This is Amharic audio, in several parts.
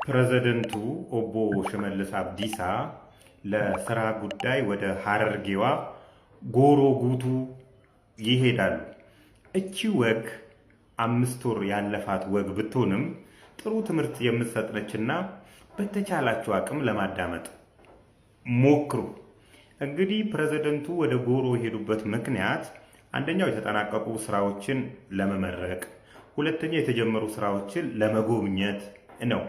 ፕሬዝደንቱ ኦቦ ሽመልስ አብዲሳ ለስራ ጉዳይ ወደ ሀረርጌዋ ጎሮ ጉቱ ይሄዳሉ። እቺ ወግ 5 ወር ያለፋት ወግ ብትሆንም ጥሩ ትምህርት የምትሰጥ ነችና በተቻላችሁ አቅም ለማዳመጥ ሞክሩ። እንግዲህ ፕሬዝደንቱ ወደ ጎሮ የሄዱበት ምክንያት አንደኛው የተጠናቀቁ ስራዎችን ለመመረቅ፣ ሁለተኛው የተጀመሩ ስራዎችን ለመጎብኘት ነው።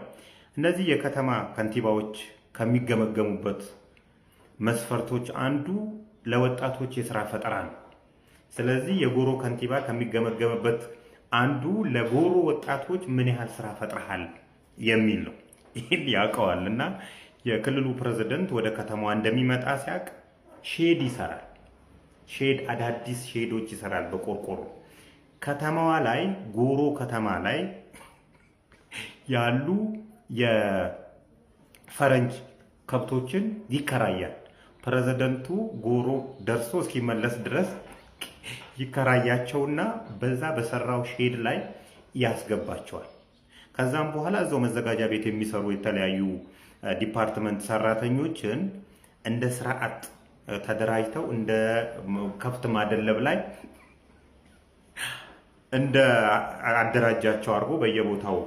እነዚህ የከተማ ከንቲባዎች ከሚገመገሙበት መስፈርቶች አንዱ ለወጣቶች የስራ ፈጠራ ነው። ስለዚህ የጎሮ ከንቲባ ከሚገመገምበት አንዱ ለጎሮ ወጣቶች ምን ያህል ስራ ፈጥረሃል የሚል ነው። ይህን ያውቀዋል እና የክልሉ ፕሬዝደንት ወደ ከተማዋ እንደሚመጣ ሲያውቅ ሼድ ይሰራል። ሼድ፣ አዳዲስ ሼዶች ይሰራል በቆርቆሮ። ከተማዋ ላይ፣ ጎሮ ከተማ ላይ ያሉ የፈረንጅ ከብቶችን ይከራያል። ፕሬዝደንቱ ጎሮ ደርሶ እስኪመለስ ድረስ ይከራያቸውና በዛ በሰራው ሼድ ላይ ያስገባቸዋል። ከዛም በኋላ እዛው መዘጋጃ ቤት የሚሰሩ የተለያዩ department ሰራተኞችን እንደ ስራ አጥ ተደራጅተው እንደ ከብት ማደለብ ላይ እንደ አደራጃቸው አድርጎ በየቦታው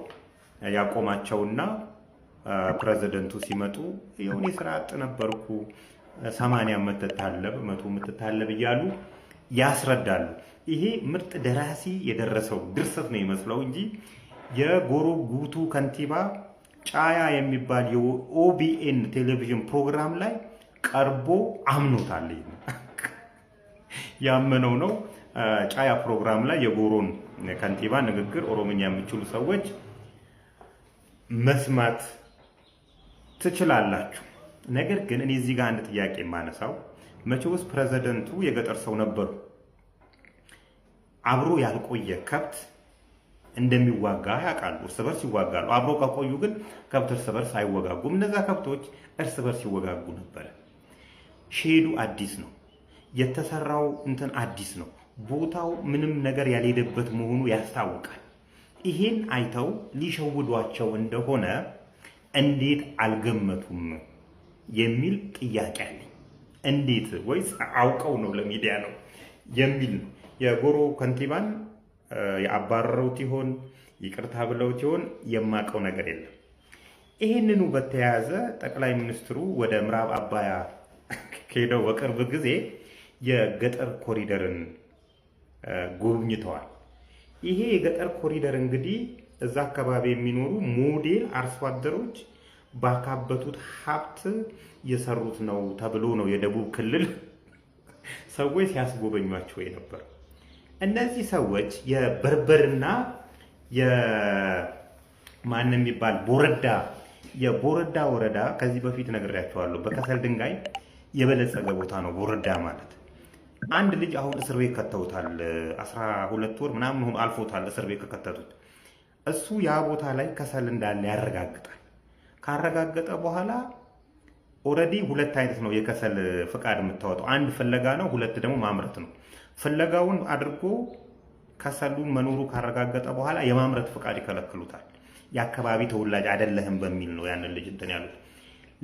ያቆማቸውና ፕሬዝደንቱ ሲመጡ የሆነ የስራ አጥ ነበርኩ፣ 80 የምትታለብ፣ 100 የምትታለብ እያሉ ያስረዳሉ። ይሄ ምርጥ ደራሲ የደረሰው ድርሰት ነው ይመስለው እንጂ የጎሮ ጉቱ ከንቲባ ጫያ የሚባል የ OBN ቴሌቪዥን ፕሮግራም ላይ ቀርቦ አምኖታል። ያመነው ነው። ጫያ ፕሮግራም ላይ የጎሮን ከንቲባ ንግግር ኦሮምኛ የምትችሉ ሰዎች መስማት ትችላላችሁ። ነገር ግን እኔ እዚህ ጋር አንድ ጥያቄ የማነሳው፣ መቼውስ ፕሬዝደንቱ የገጠር ሰው ነበሩ። አብሮ ያልቆየ ከብት እንደሚዋጋ ያውቃሉ። እርስ በርስ ይዋጋሉ። አብሮ ከቆዩ ግን ከብት እርስ በርስ አይወጋጉም። እነዛ ከብቶች እርስ በርስ ይወጋጉ ነበረ። ሼዱ አዲስ ነው። የተሰራው እንትን አዲስ ነው። ቦታው ምንም ነገር ያልሄደበት መሆኑ ያስታውቃል። ይሄን አይተው ሊሸውዷቸው እንደሆነ እንዴት አልገመቱም የሚል ጥያቄ አለኝ። እንዴት፣ ወይስ አውቀው ነው ለሚዲያ ነው የሚል ነው። የጎሮ ከንቲባን ያባረሩት ይሆን፣ ይቅርታ ብለውት ይሆን፣ የማውቀው ነገር የለም። ይህንኑ በተያያዘ ጠቅላይ ሚኒስትሩ ወደ ምዕራብ አባያ ከሄደው በቅርብ ጊዜ የገጠር ኮሪደርን ጎብኝተዋል። ይሄ የገጠር ኮሪደር እንግዲህ እዛ አካባቢ የሚኖሩ ሞዴል አርሶ አደሮች ባካበቱት ሀብት የሰሩት ነው ተብሎ ነው የደቡብ ክልል ሰዎች ሲያስጎበኟቸው የነበር። እነዚህ ሰዎች የበርበርና የማን የሚባል ቦረዳ፣ የቦረዳ ወረዳ ከዚህ በፊት ነግሬያቸዋለሁ። በከሰል ድንጋይ የበለጸገ ቦታ ነው ቦረዳ ማለት። አንድ ልጅ አሁን እስር ቤት ከተውታል። 12 ወር ምናምን ሆኖ አልፎታል እስር ቤት ከከተቱት። እሱ ያ ቦታ ላይ ከሰል እንዳለ ያረጋግጣል። ካረጋገጠ በኋላ already ሁለት አይነት ነው የከሰል ፍቃድ የምታወጣው። አንድ ፍለጋ ነው፣ ሁለት ደግሞ ማምረት ነው። ፍለጋውን አድርጎ ከሰሉን መኖሩ ካረጋገጠ በኋላ የማምረት ፍቃድ ይከለክሉታል። የአካባቢ ተወላጅ አይደለህም በሚል ነው ያንን ልጅ እንትን ያሉት።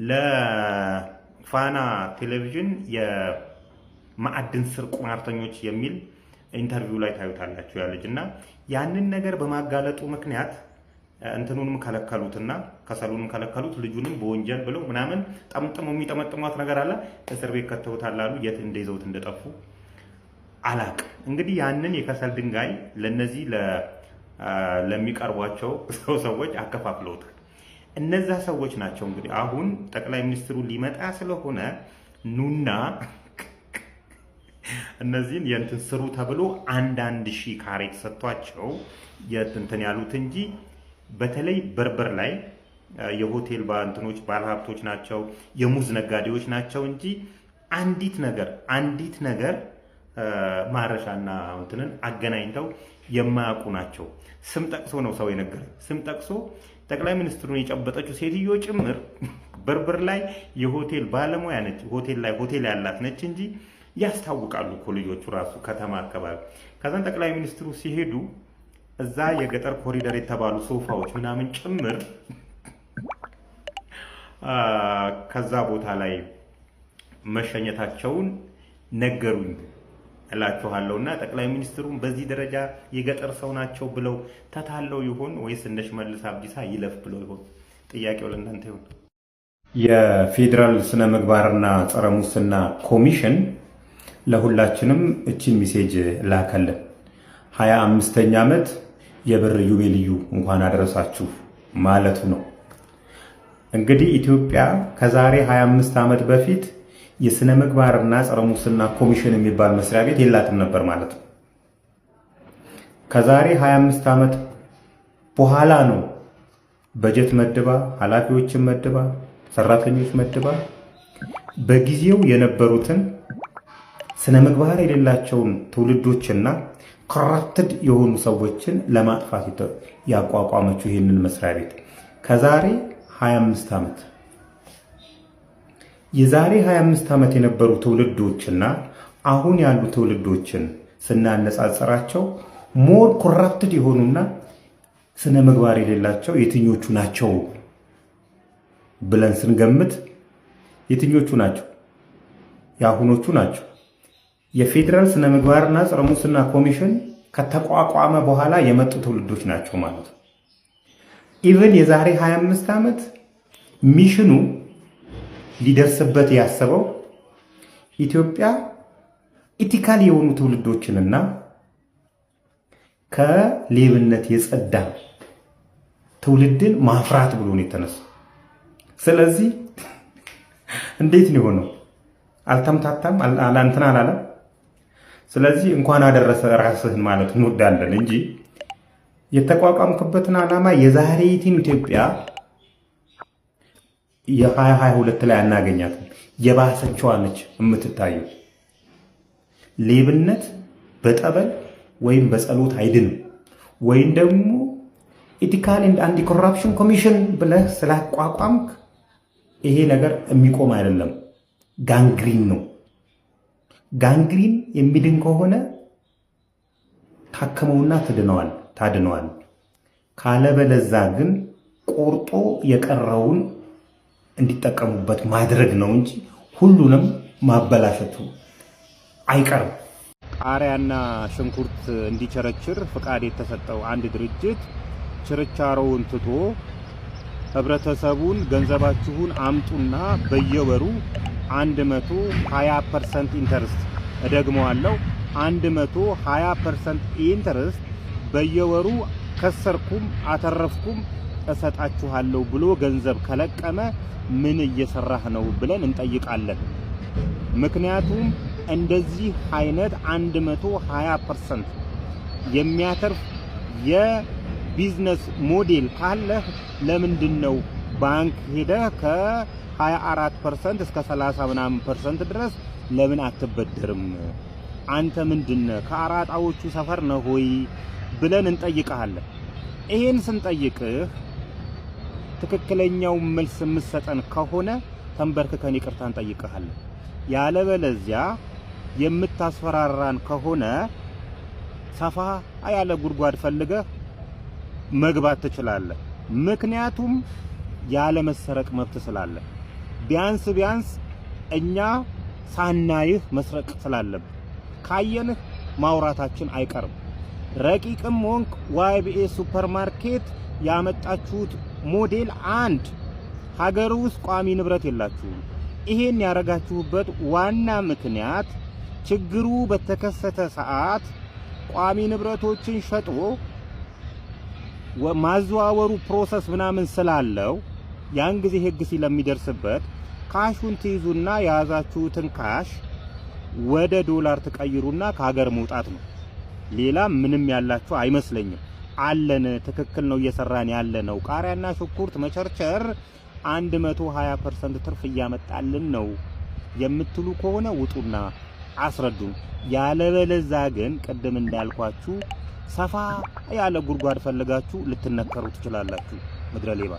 ለፋና ቴሌቪዥን የማዕድን ስር ቁማርተኞች የሚል interview ላይ ታዩታላችሁ ያ ልጅ። እና ያንን ነገር በማጋለጡ ምክንያት እንትኑንም ከለከሉትና ከሰሉንም ከለከሉት። ልጁንም በወንጀል ብለው ምናምን ጠምጥሞ የሚጠመጥሟት ነገር አለ፣ እስር ቤት ከተውታል አሉ። የት እንደይዘውት እንደጠፉ አላቅም። እንግዲህ ያንን የከሰል ድንጋይ ለነዚህ ለሚቀርቧቸው ሰዎች አከፋፍለውታል። እነዛ ሰዎች ናቸው እንግዲህ አሁን ጠቅላይ ሚኒስትሩ ሊመጣ ስለሆነ ኑና እነዚህን የእንትን ስሩ ተብሎ አንዳንድ ሺህ ካሬ ተሰጥቷቸው የእንትን ያሉት እንጂ በተለይ በርበር ላይ የሆቴል እንትኖች ባለሀብቶች ናቸው፣ የሙዝ ነጋዴዎች ናቸው እንጂ አንዲት ነገር ማረሻና እንትንን አገናኝተው የማያውቁ ናቸው። ስም ጠቅሶ ነው ሰው የነገረኝ። ስም ጠቅሶ ጠቅላይ ሚኒስትሩን የጨበጠችው ሴትዮ ጭምር በርበር ላይ የሆቴል ባለሙያ ነች። ሆቴል ላይ ሆቴል ያላት ነች እንጂ ያስታውቃሉ እኮ ልጆቹ ራሱ ከተማ አካባቢ። ከዛን ጠቅላይ ሚኒስትሩ ሲሄዱ እዛ የገጠር ኮሪደር የተባሉ ሶፋዎች ምናምን ጭምር ከዛ ቦታ ላይ መሸኘታቸውን ነገሩኝ እላችኋለሁ። እና ጠቅላይ ሚኒስትሩም በዚህ ደረጃ የገጠር ሰው ናቸው ብለው ተታለው ይሆን ወይስ እንደ ሽመልስ አብዲሳ ይለፍ ብለው ይሆን? ጥያቄው ለእናንተ ይሁን። የፌዴራል ስነ ምግባርና ጸረ ሙስና ኮሚሽን ለሁላችንም እችን message ላከልን። 25ኛ ዓመት የብር ኢዮቤልዩ እንኳን አደረሳችሁ ማለቱ ነው። እንግዲህ ኢትዮጵያ ከዛሬ 25 ዓመት በፊት የስነ ምግባርና ጸረ ሙስና ኮሚሽን የሚባል መስሪያ ቤት የላትም ነበር ማለት ነው። ከዛሬ 25 ዓመት በኋላ ነው በጀት መድባ፣ ኃላፊዎችን መድባ፣ ሰራተኞች መድባ በጊዜው የነበሩትን ስነ ምግባር የሌላቸውን ትውልዶችና corrupted የሆኑ ሰዎችን ለማጥፋት ያቋቋመችው ይህንን መስሪያ ቤት ከዛሬ 25 ዓመት። የዛሬ 25 ዓመት የነበሩ ትውልዶችና አሁን ያሉ ትውልዶችን ስናነጻጽራቸው more corrupted የሆኑና ስነ ምግባር የሌላቸው የትኞቹ ናቸው ብለን ስንገምት የትኞቹ ናቸው? የአሁኖቹ ናቸው። የፌዴራል ስነ ምግባርና ጸረ ሙስና ኮሚሽን ከተቋቋመ በኋላ የመጡ ትውልዶች ናቸው ማለት ነው። Even የዛሬ 25 ዓመት mission ኑ ሊደርስበት ያሰበው ኢትዮጵያ ethical የሆኑ ትውልዶችንና ከሌብነት የጸዳ ትውልድን ማፍራት ብሎ ነው የተነሳው። ስለዚህ እንዴት ነው የሆነው? አልተምታታም፣ እንትን አላለም። ስለዚህ እንኳን አደረሰ ራስህን ማለት እንወዳለን እንጂ የተቋቋምክበትን ዓላማ የዛሬይቱን ኢትዮጵያ የ2022 ላይ አናገኛትም። የባሰችዋ ነች የምትታየው። ሌብነት በጠበል ወይም በጸሎት አይድንም። ወይም ደግሞ ethical and anti corruption commission ብለህ ስላቋቋምክ ይሄ ነገር የሚቆም አይደለም። Gangrene ነው። Gangrene የሚድን ከሆነ ታክመውና ትድነዋል ታድነዋል። ካለበለዛ ግን ቆርጦ የቀረውን እንዲጠቀሙበት ማድረግ ነው እንጂ ሁሉንም ማበላሸቱ አይቀርም። ቃሪያና ሽንኩርት እንዲቸረችር ፍቃድ የተሰጠው አንድ ድርጅት ችርቻሮውን ትቶ ህብረተሰቡን ገንዘባችሁን አምጡና በየወሩ 120% interest፣ እደግመዋለሁ፣ 120% interest በየወሩ ከሰርኩም አተረፍኩም እሰጣችኋለሁ ብሎ ገንዘብ ከለቀመ ምን እየሰራህ ነው ብለን እንጠይቃለን። ምክንያቱም እንደዚህ አይነት 120% የሚያተርፍ የ business model ካለህ ለምንድን ነው ባንክ ሄደህ ከ24% እስከ 30 ምናምን percent ድረስ ለምን አትበደርም? አንተ ምንድነህ፣ ከአራጣዎቹ ሰፈር ነህ ወይ ብለን እንጠይቅሃለን። ይሄን ስንጠይቅህ ትክክለኛው መልስ የምትሰጠን ከሆነ ተንበርክከን ይቅርታ እንጠይቅሃለን። ያለበለዚያ የምታስፈራራን ከሆነ ሰፋ ያለ ጉድጓድ ፈልገህ መግባት ትችላለህ። ምክንያቱም ያለ መሰረቅ መብት ስላለ፣ ቢያንስ ቢያንስ እኛ ሳናይህ መስረቅ ስላለብን ካየንህ ማውራታችን አይቀርም። ረቂቅም ሆንክ ዋይቢኤ ሱፐርማርኬት ያመጣችሁት ሞዴል አንድ ሀገር ውስጥ ቋሚ ንብረት የላችሁም። ይሄን ያረጋችሁበት ዋና ምክንያት ችግሩ በተከሰተ ሰዓት ቋሚ ንብረቶችን ሸጦ ማዘዋወሩ process ምናምን ስላለው ያን ጊዜ ህግ ስለሚደርስበት cash ኡን ትይዙና የያዛችሁትን cash ወደ ዶላር ትቀይሩና ከሀገር መውጣት ነው። ሌላ ምንም ያላችሁ አይመስለኝም። አለን፣ ትክክል ነው እየሰራን ያለ ነው። ቃሪያና ሽንኩርት መቸርቸር 120% ትርፍ እያመጣልን ነው የምትሉ ከሆነ ውጡና አስረዱን። ያለበለዛ ግን ቅድም እንዳልኳችሁ ሰፋ ያለ ጉድጓድ ፈልጋችሁ ልትነከሩ ትችላላችሁ። ምድረ ሌባ።